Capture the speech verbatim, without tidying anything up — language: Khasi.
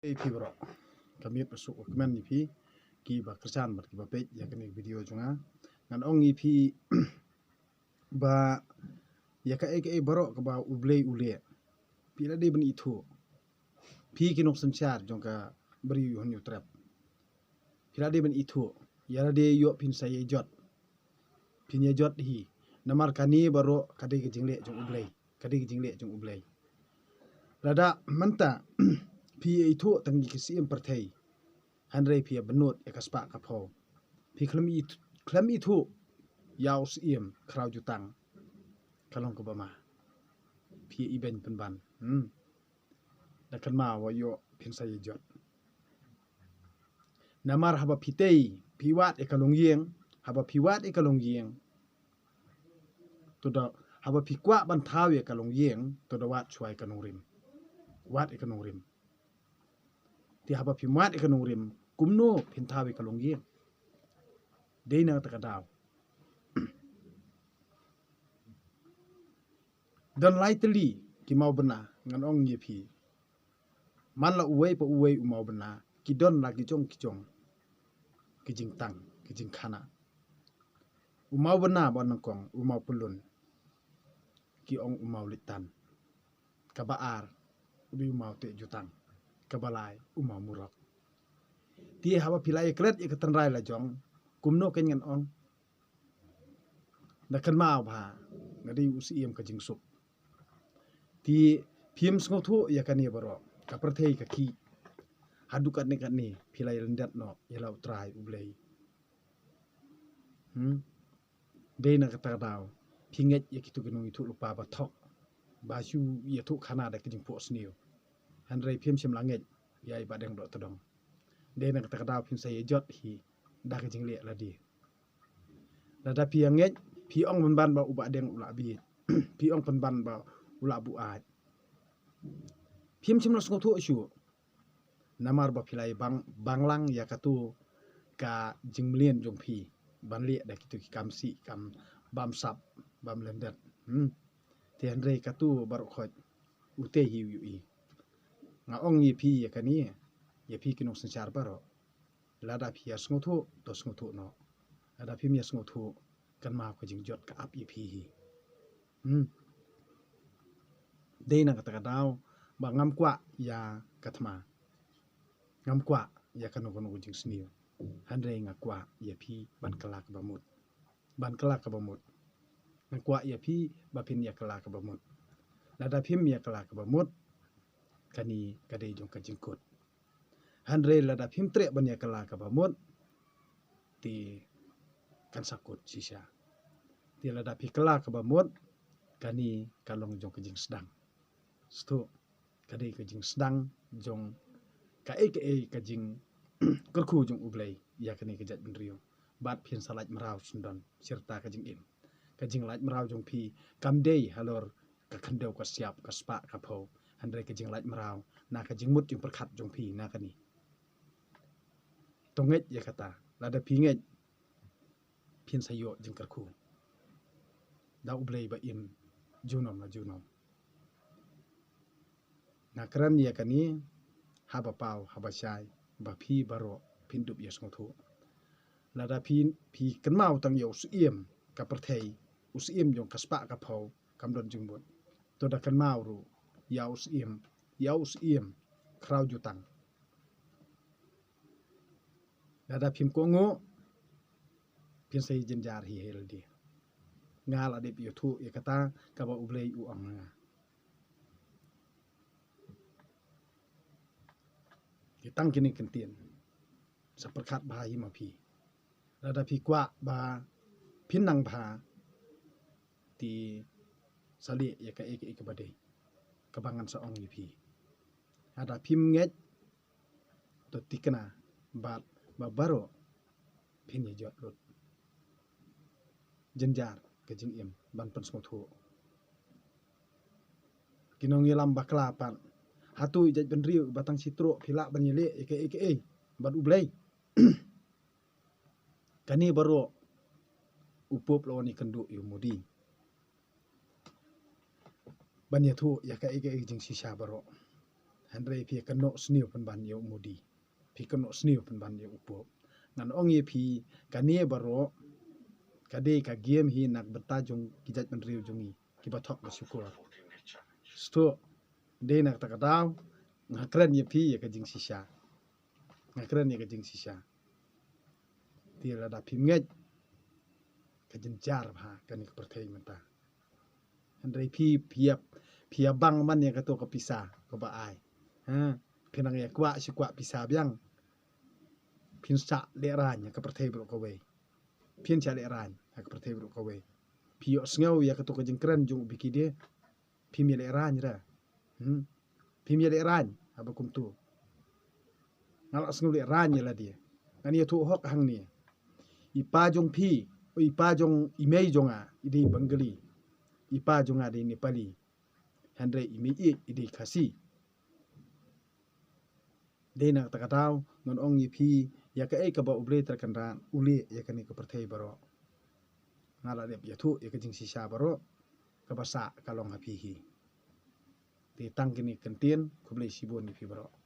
Ïa phi baroh, ka miet ba suk ka kmen ïa phi kiba kyrshan bad kiba peit ïa kane ka video jong nga. Ngan ong ïa phi ba ïa kaei kaei baroh kaba U Blei u leh, phi la dei ban ithuh. Phi ki nongsynshar jong ka Bri U Hynñiewtrep, phi la dei ban ithuh. Ïa lade ïoh phin sa ïa jot, phin ïa jot hi. Namar kane baroh ka dei ka jingleh jong U Blei, ka dei ka jingleh jong U Blei. Lada mynta phi ïa ithuh tang ïa ki syiem pyrthei, hynrei phi ïa bynnud ïa ka spah ka phew, phi khlem i, khlem ithuh ïa u syiem khraw jutang, ka long kaba ma. Phi ïa ibeiñ pynban. Hmm. Da kynmaw wa ïoh phin sa ïa jot. Namar haba phi tei, phi wad ïa ka longïing, haba phi wad ïa ka longïing, to da, haba phi kwah ban thaw ïa ka longïing, to da wad shuwa ïa ka nongrim. Wad ïa ka nongrim. Te haba phi wad ïa ka nongrim, kumno phin thaw ïa ka longïing? Dei na kata ka daw. Don lai tylli ki mawbynna, ngan ong ïa phi. Man la uwei pa uwei u mawbynna, ki don la ki jong ki jong ki jingtang, ki jingkhana. U mawbynna ba nyngkong u mawpyllun, ki ong u mawlittan. Kaba ar u dei u mawteh jutang. Kaba lai u mawmurok. Te haba phi la ïa klet ïa ka tynrai la jong, kumno kein ngan ong? Da kynmaw ba nga dei u syiem ka jingsuk. Te phim sngewthuh ïa kane baroh, ka pyrthei ka khih. Haduh katne katne phi la ïa lyndet noh ïa la U Trai U Blei. Hmm. Dei na kata ka daw phi ngeit ïa kito ki nongïathuhlypa ba thok, ba shu ïathuh khana da ki jingphohsniew. Hynrei phim shym la ngeit ïa i Bahdeng Dohtdong. Dei na kata ka daw phin sa ïa jot hi da ka jingleh lade. Lada phi ïa ngeit, phi ong pynban ba u Bahdeng u la bieit. Phi ong pynban ba u la buaid. Phim shym la sngewthuh shuh. Namar ba phi la ïa bang, bang lang ïa kato ka jingmlien jong phi ban leh da kito ki kam sih kam bamsap bamlyndet. Hmm. Te hynrei kato baroh khoit u tei hi u ïohi. Nga ong ïa phi ïa kane, ïa phi ki nongsynshar baroh. Lada phi ïa sngewthuh, to sngewthuh noh. Lada phim ïa sngewthuh, kynmaw ka jingjot ka ap ïa phi hi. Hmm. Dei na kata ka daw ba ngam kwah ïa ka thma. Ngam kwah ïa kano kano ka jingsniew. Hynrei nga kwah ïa phi ban kylla kaba mut. Ban kylla kaba mut. Nga kwah ïa phi ba phin ïa kylla kaba mut. Lada phim ïa kylla kaba mut, kane ka dei jong ka jingkut. Hynrei lada phim treh ban ïa kylla kaba mut, te kan sa kut shisha. Te lada phi kylla kaba mut, kane ka long jong ka jingsdang. Sngewthuh, ka dei ka jingsdang jong kaei kaei ka jingkyrkhu jong U Blei ïa kane ka jaitbynriew. Bad phin sa lait mraw syndon shirta ka jingim. Ka jinglait mraw jong phi kam dei halor ka khyndew ka siap, ka spah ka phew. Hynrei ka jinglait mraw na ka jingmut jingpyrkhat jong phi na kane. To ngeit ïa kata, lada phi ngeit, phin sa ïoh jingkyrkhu da U Blei ba im junom la junom. Nga kren ïa kane haba paw haba shai ba phi baroh phin dup ïa sngewthuh. Lada phi, phi kynmaw tang ïa u syiem ka pyrthei, u syiem jong ka spah ka phew, kam don jingmut. To da kynmaw ruh ïa u syiem, ïa u syiem khraw jutang. Lada phim kohnguh, phin sa ïa jynjar hi ha lade. Nga la dep ïathuh ïa kata kaba U Blei u ong ha nga. Te tang kine ki ktien sa pyrkhat bha hi ma phi. Lada phi kwah ba phin nang bha, te sa leh ïa kaei kaei kaba dei, kaba ngan sa ong ïa phi. Lada phim ngeit, to thikna bad ba baroh phin ïa jot lut. Jynjar ka jingim ban pynsngewthuh. Ki nongïalam bakla pat, hato i jaitbynriew ba tang shi troh phi lah ban ïaleh ïa kaei kaei bad U Blei? Kane baroh u Pope la wan ïakynduh ïa u Modi ban ïathuh ïa kaei kaei jingshisha baroh. Hynrei phi kynnoh sniew pynban ïa u Modi. Phi kynnoh sniew pynban ïa u Pope. Ngan ong ïa phi, kane baroh ka dei ka game hi na ka bynta jong ki jaitbynriew jong ngi kiba thok ba shukor. Sdang, dei na kata ka daw nga kren ïa phi ïa ka jingshisha. Nga kren ïa ka jingshisha. Te lada phim ngeit, ka jynjar bha kane ka pyrthei mynta. Hynrei phi, phi ïa, phi ïa bang man ïa kato ka pisa kaba ai. Ha, phi nang ïa kwah shi kwah pisa biang. Phin sa lehraiñ ha ka pyrthei baroh kawei. Phin sa lehraiñ ha ka pyrthei baroh kawei. Phi ïohsngew ïa kato ka jingkren jong u B K D. Phim ïa lehraiñ re. Hmm. Phim ïa lehraiñ haba kumto. Nga la sngew lehraiñ ïa lade. Ngan ïathuh hok hangne. I pa jong phi, i pa jong i mei jong nga, i dei Bengali. I pa jong nga dei Nepali. Hynrei i mei i, i dei Khasi. Dei na kata ka daw ngan ong ïa phi, ïa kaei kaba U Blei Trai Kynrad u leh ïa kane ka pyrthei baroh. Nga la dep ïathuh ïa ka jingshisha baroh, kaba sah ka long ha phi hi. Te tang kine ki kyntien, khublei shibun ïa phi baroh.